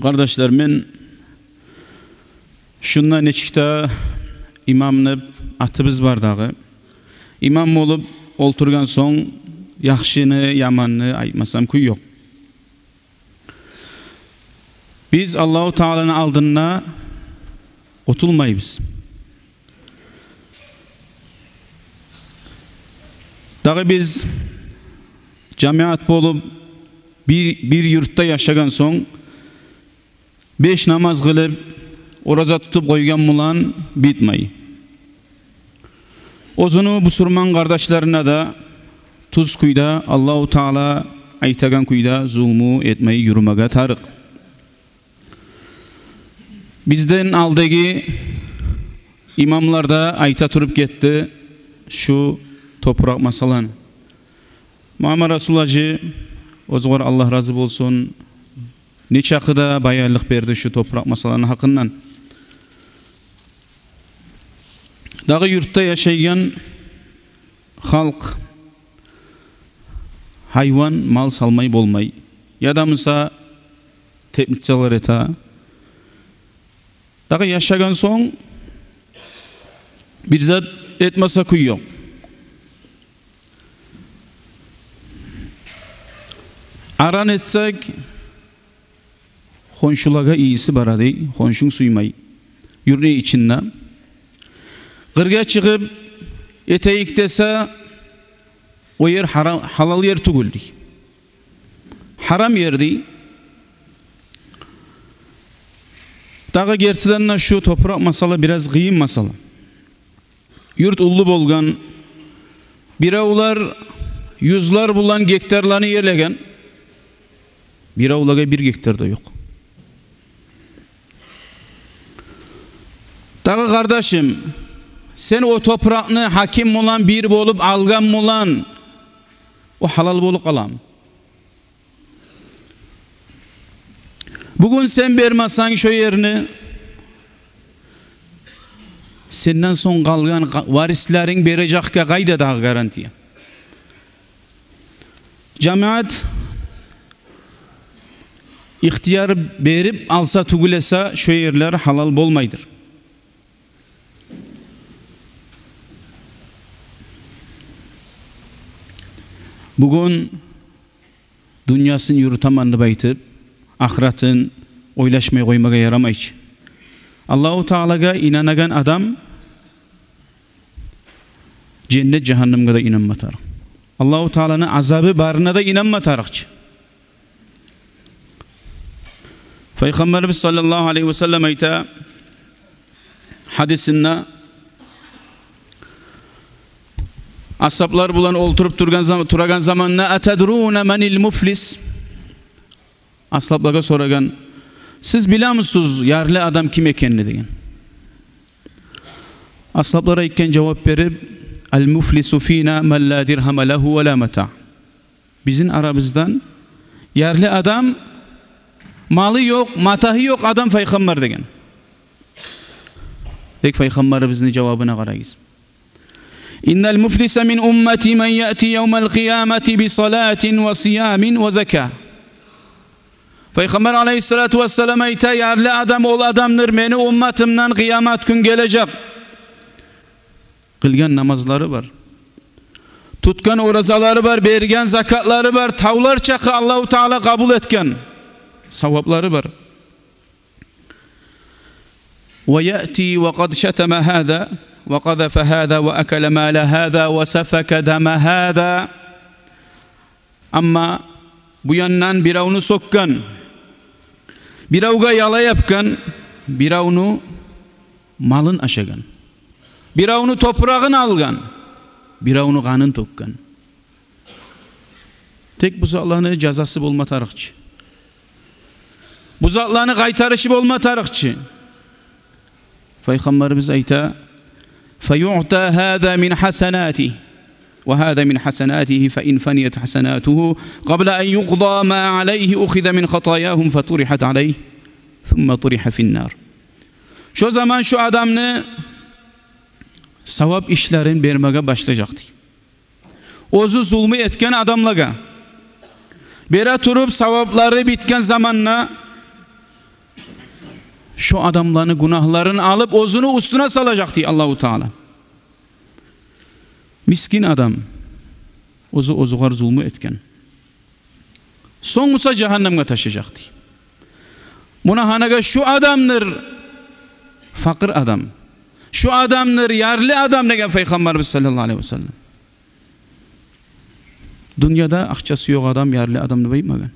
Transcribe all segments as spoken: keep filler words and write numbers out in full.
Къардашлар, мен шунда нечик де имам деп атыбыз бар дагъы. Имам болуп олтургъан сонг, яхшыны, яманны айтмасам кюй ёкъ. Биз Аллагьу Тааланы алдында къутулмайбыз. Дагъы биз жамият болуп бир, бир юртда яшагъан сонг, беш намаз къылып, ораза тутуп къойгъан булан битмей. Оьзюню бусурман къардашларына да тюз кюйде, Аллагьу Таала айтагъан кюйде зулму этмей юрюмеге тарыкъ. Бизден алдагъы имамлар да айта туруп гетди шу топуракъ масъаланы. Муаммар Расул гьажи, оьзюгер Аллагь рази болсун, нечакъы да баянлыкъ берди шу топуракъ масъаланы гьакъындан. Дагъы юртда яшайгъан халкъ гьайван, мал салмай болмай. Яда буса теплицалар эте. Дагъы яшагъан сонг бир зат этмесе кюй ёкъ. Аран этсек, хоншулагъа ийиси бара дей, хоншунг сюймей. Юртну ичинде. Къыргъа чыгъып этейик десе, о ер гьарам, гьалал ер тюгюл дей. Гьарам ер дей. Дагъы гертиден де шу топуракъ масъала бираз къыйын масъала. Юрт уллу болгъан, биревлер юзлер булан гектарланы ерлеген, биревлеге бир гектар да ёкъ. Дагъы, къардашым, сен о топуракъны гьаким булан бир болуп алгъан булан, о гьалал болуп къаламы? Бугюн сен бермесенг шо ерни, сенден сонг къалгъан къа-, варислеринг бережекге къайда дагъы гарантия? Жамият ихтияр берип алса тюгюл эсе, шо ерлер гьалал болмайдыр. Бугюн дюньясын юрютемен деп айтып, ахыратын ойлашмай къоймагъа ярамай чы. Аллагьу Таалагъа инанагъан адам женнет, жагьаннемге де инанма тарыкъ. Аллагьу Тааланы азабы барына да инанма тарыкъ чы. Пайхаммарыбыз саллаллагьу алайгьи ва саллам айта гьадисинде, асгьаблар булан олтуруп тургъан зам-, турагъан заманда: «Атадруна манил муфлис?» Асгьаблагъа сорагъан: «Сиз билемисиз ярлы адам ким экенни?» — деген. Асгьаблар айтгъан жавап берип: «Ал муфлису фина ман ла диргьама лагьу ва ла матаъ». Бизин арабыздан ярлы адам малы ёкъ, матагьы ёкъ адам, Пайхаммар, деген. Тек Пайхаммарыбызны жавабына къарагъыз. «Иннал муфлиса мин уммати ман яъти явмал къиямати би салатин ва сиямин ва закат». Пайхаммар алайгьиссалату вассалам айта: «Ярлы адам ол адамдыр мени умматымдан къыямат гюн гележек. Къылгъан намазлары бар, тутгъан оразалары бар, берген закатлары бар, тавлар чакъы Аллагьу Таала къабул этген саваплары бар. Ва яъти ва къад шатама гьаза, ва къазафа гьаза, ва акала мала гьаза, ва сафака дама гьаза». Амма бу яндан биревню сёкген, биревге яла япгъан, биревню малын ашагъан, биревню топурагъын алгъан, биревню къанын тёкген. Тек бу затланы жазасы болма тарыкъ чы. Бу затланы къайтарышы болма тарыкъ чы. Пайхаммарыбыз айта: «Фаюъта гьаза мин гьасанатигьи ва гьаза мин гьасанатигьи, фа ин фаният гьасанатугьу къабла ан юкъда ма алайгьи, ухиза мин хатаягьум фатурихат алайгьи, сумма турихьа финнар». Шо заман шо адамны савап ишлерин бермеге башлажакъ дей. Оьзю зулму этген адамлагъа бере туруп, саваплары битген заманда шо адамланы гюнагьларын алып, оьзюню уьстюне салажакъ, дей Аллагьу Таала. Мискин адам, оьзю оьзюгер зулму этген. Сонг буса жагьаннемге ташлажакъ, дей. Муна гьанагъа шу адамдыр факъыр адам, шу адамдыр ярлы адам деген Пайхаммарыбыз саллаллагьу алайгьи васаллам. Дюньяда акъчасы ёкъ адам ярлы адам деп айтмагъан.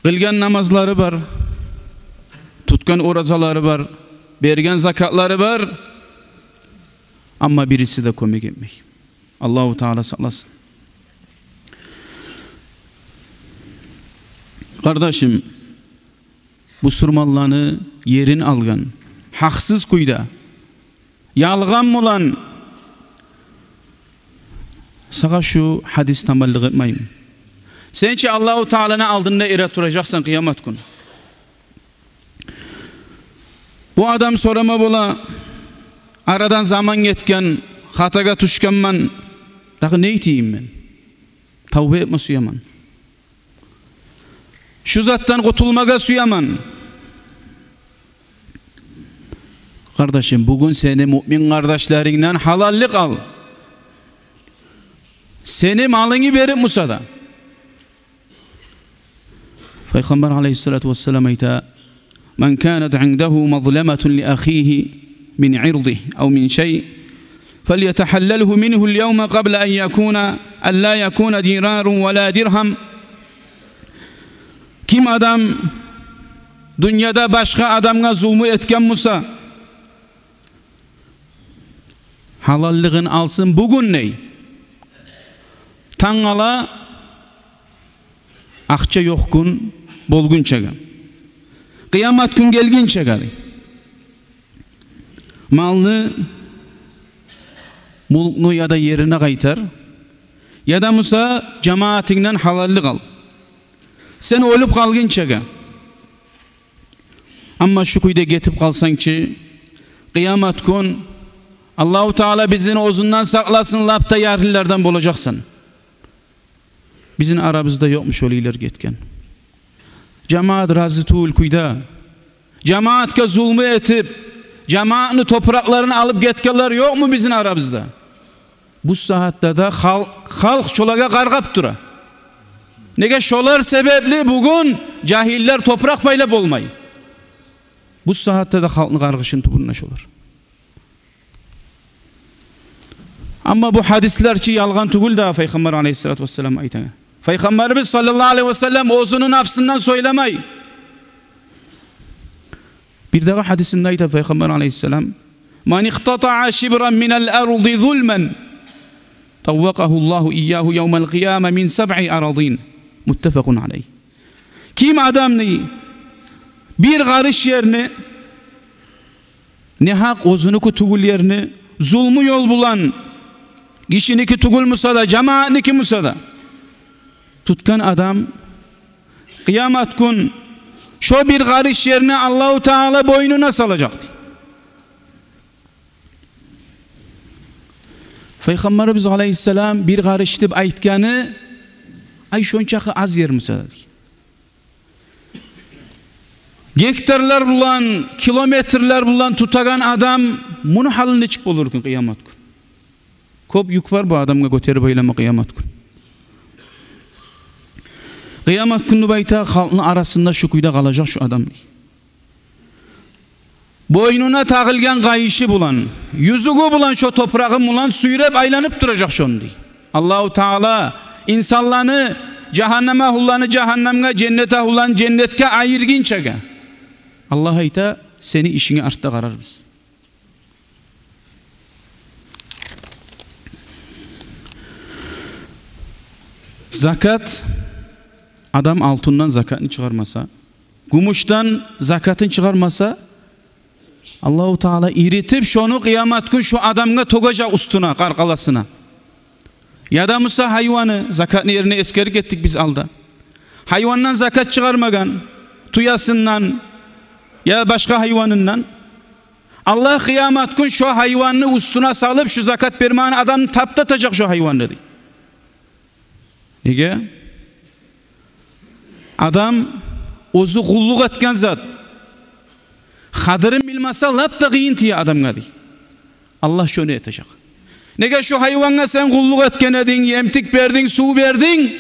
Къылгъан намазлары бар, тутгъан оразалары бар, берген закатлары бар, амма бириси де кёмек этмей. Аллагьу Таала сакъласын. Къардашым, бусурманланы ерин алгъан, гьакъсыз кюйде, ялгъан булан, сагъа шу гьадис таманлыкъ этмейми? Сен чи Аллагьу Тааланы алдында эретуражакъсан къыямат гюн. Бу адам сорама бола: «Арадан заман гетген, хатагъа тюшгенмен, дагъы не этейим мен? Тавба этме сюемен. Шу затдан къутулмагъа сюемен». Къардашым, бугюн сени муъмин къардашларынгдан гьалаллыкъ ал. Сени малынгны берип буса да. Пайхаммар алайгьиссалату вассалам айта: «من كانت عنده مظلمة لأخيه من عرضه أو من شيء فليتحلله منه اليوم قبل أن يكون، أن لا يكون دينار ولا درهم». Ким адам дюньяда башгъа адамгъа зулму этген буса, гьалаллыгъын алсын бугюн, дей. Тангала акъча ёкъ гюн болгъунчагъа, къыямат гюн гелгинчеге, дей. Малны, мюлкню яда ерине къайтар, яда буса жамаатынгдан гьалаллыкъ ал. Сен оьлюп къалгъынчагъа. Амма шу кюйде гетип къалсанг чы, къыямат гюн Аллагьу Таала бизин оьзюнден сакъласын, лап да ярлылардан болажакъсан. Бизин арабызда ёкъму шолайлар гетген? Жамаат рази тюгюл кюйде, жамаатгъа зулму этип, жамаатны топуракъларын алып гетгенлер ёкъму бизин арабызда? Бу сагьатда да халкъ, халкъ шолагъа къаргъап тура. Неге? Шолар себепли бугюн жагьиллер топуракъ пайлап болмай. Бу сагьатда да халкъны къаргъышын тюбюнде шолар. Амма бу гьадислер чи ялгъан тюгюл дагъы, Пайхаммар алайгьиссалату вассалам айтагъан. Пайхаммарыбыз саллаллагьу алайгьи вассаллам оьзюню нафсындан сёйлемей. Бирдагъы гьадисинде айта Пайхаммар алайгьиссалам: «من اقتطع شبرا من الأرض ظلما طوقه الله إياه يوم القيامة من سبع أراضين». متفق عليه. Ким адамны бир къарыш ерни, негьакъ оьзюнюки тюгюл ерни, зулму ёл булан, гишиники тюгюл буса да, жамаатники буса да, тутгъан адам, къыямат гюн шо бир къарыш ерни Аллагьу Таала бойнуна салажакъ, дей. Пайхаммарыбыз алайгьиссалам бир къарыш деп айтгъаны, ай, шончакъы аз ер буса да, дей. Гектарлар булан, километрлер булан тутагъан адам, муну гьалы нечик болур экен къыямат гюн? Кёп юк бар бу адамгъа гётерип айлама къыямат гюн. Къыямат гюн деп айта, халкъны арасында шу кюйде къалажакъ шу адам, дей. Бойнуна тагъылгъан къайышы булан, юзюгю булан, шо топурагъы булан сюйреп айланып туражакъ шону, дей. Аллагьу Таала инсанланы, жагьаннам агьлуланы жагьаннамгъа, женнет агьлуланы женнетге айыргъынчагъа, Аллагь айта: «Сени ишинге артда къарарбыз». Закат, адам алтындан закатны чыгъармаса, гюмюшден закатын чыгъармаса, Аллагьу Таала иритип, шону къыямат гюн шо адамгъа тёгежек уьстюне, къаркъарасына. Яда буса гьайваны, закатны ерине эсгерип гетдик биз алда. Гьайвандан закат чыгъармагъан, тюесинден я башгъа гьайванындан, Аллагь къыямат гюн шо гьайванны уьстюне салып, шу закат бермеген адамны таптатажакъ шо гьайванны, дей. Неге? Адам оьзю къуллукъ этген зат, Къадирин билмесе, лап да къыйын тие адамгъа, дей. Аллагь шону этежек. Неге, шо гьайвангъа сен къуллукъ этген эдинг, эмтик бердинг, сув бердинг.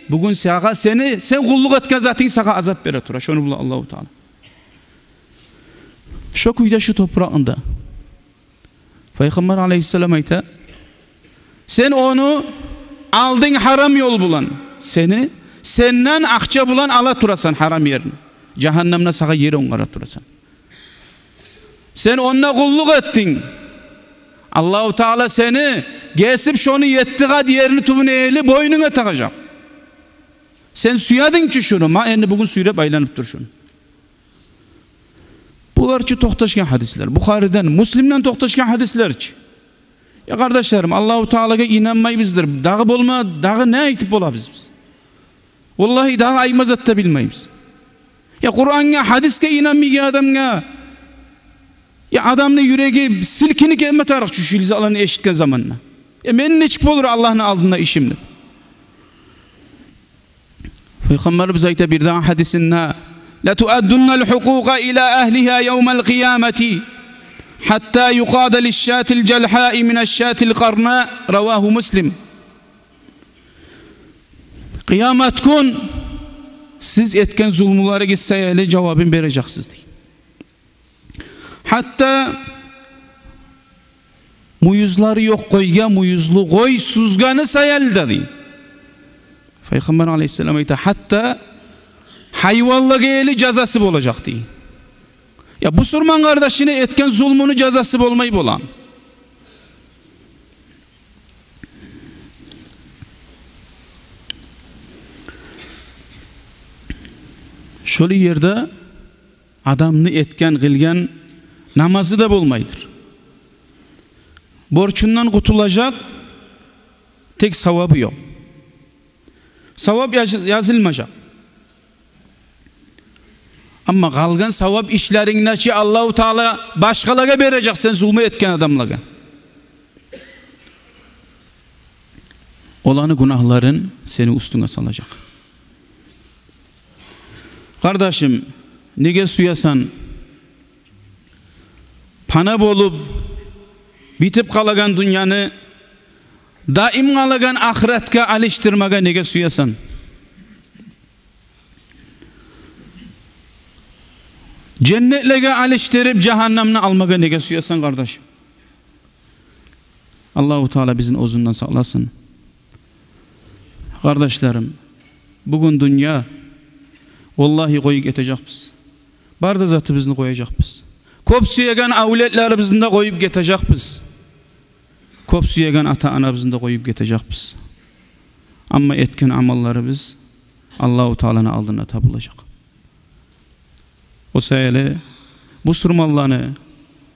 Бугюн сагъа сени, сен къуллукъ этген затынг сагъа азап бере тура. Шону била Аллагьу Таала. Шо кюйде шу топуракъны да. Пайхаммар алайгьиссалам айта: сен ону алдынг гьарам ёл булан, сени, сенден акъча булан ала турасан гьарам ерни. Жагьаннамда сагъа ер онгарып турасан. Сен онда къуллукъ этдинг. Аллагьу Таала сени гесип, шону етти къат ерни тюбюне ерли бойнунга тагъажакъ. Сен сюединг чи шуну, ма энни бугюн сюйреп айланып тур шуну. Булар чы токъташгъан гьадислер. Бухариден, Муслимден токъташгъан гьадислер чи. Я къардашларым, Аллагьу Таалагъа инанмайбыздыр. Дагъы болма, дагъы не айтып болабыз биз? Валлагьи, дагъы айтма зат да билмейбиз. Я Къурангъа, гьадисге инанмайгъан адамгъа, я адамны юреги силкинип гетме тарыкъ чы шу йылдызланы эшитген заманда. Я мен нечик болур Аллагьны алдында ишим деп. Пайхаммарыбыз айта бирдагъы гьадисинде: «Латуаддуннал хукъукъа ила агьлигьа явмал къиямати, хатта юкъада лишшатил жалхаи минаш шатил къарна». Равагьу Муслим. Къыямат гюн сиз этген зулмуларыгъыз саялы жавабын бережексиз, дей. Гьатта мюйюзлери ёкъ къойгъа мюйюзлю къой сузгъаны саялы да, дей. Пайхаммар алайгьиссалам айта, гьатта гьайванлагъа ерли жазасы болажакъ, дей. Я бусурман къардашына этген зулмуну жазасы болмай боламы? Шолай ерде адамны этген, къылгъан намазы да болмайдыр. Борчундан къутулажакъ, тек савабы ёкъ. Савап яз-, язылмажакъ. Амма къалгъан савап ишлерингни чи Аллагьу Таала башгъалагъа бережек, сен зулму этген адамлагъа. Оланы гюнагьларын сени уьстюнге салажакъ. Къардашым, неге сюесен пана болуп, битип къалагъан дюньяны даим къалагъан ахыратгъа алышдырмагъа неге сюесен? Женнетлеге алышдырып, жагьаннамны алмагъа неге сюесен, къардашым? Аллагьу Таала бизин оьзюнден сакъласын. Къардашларым, бугюн дюнья, валлагьи, къоюп гетежекбиз. Бары да затыбызны къояжакъбыз. Кёп сюеген авлетлерибизни де къоюп гетежекбиз. Кёп сюеген ата-анабызны да къоюп гетежекбиз. Амма этген амалларыбыз Аллагьу Тааланы алдында табулажакъ. О саялы бусурманланы,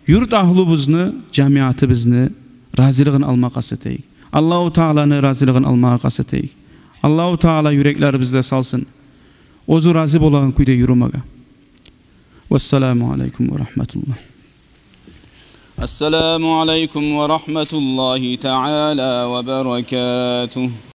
юрт агьлюбюзню, жамиятыбызны разилигин алмагъа къаст этейик. Аллагьу Тааланы разилигин алмагъа къаст этейик. Аллагьу Таала юреклерибизде салсын оьзю рази болагъан кюйде юрюмеге. Вассаламу алайкум ва рагьматуллагь. Ассаламу алайкум ва рагьматуллагьи таала ва баракатугь.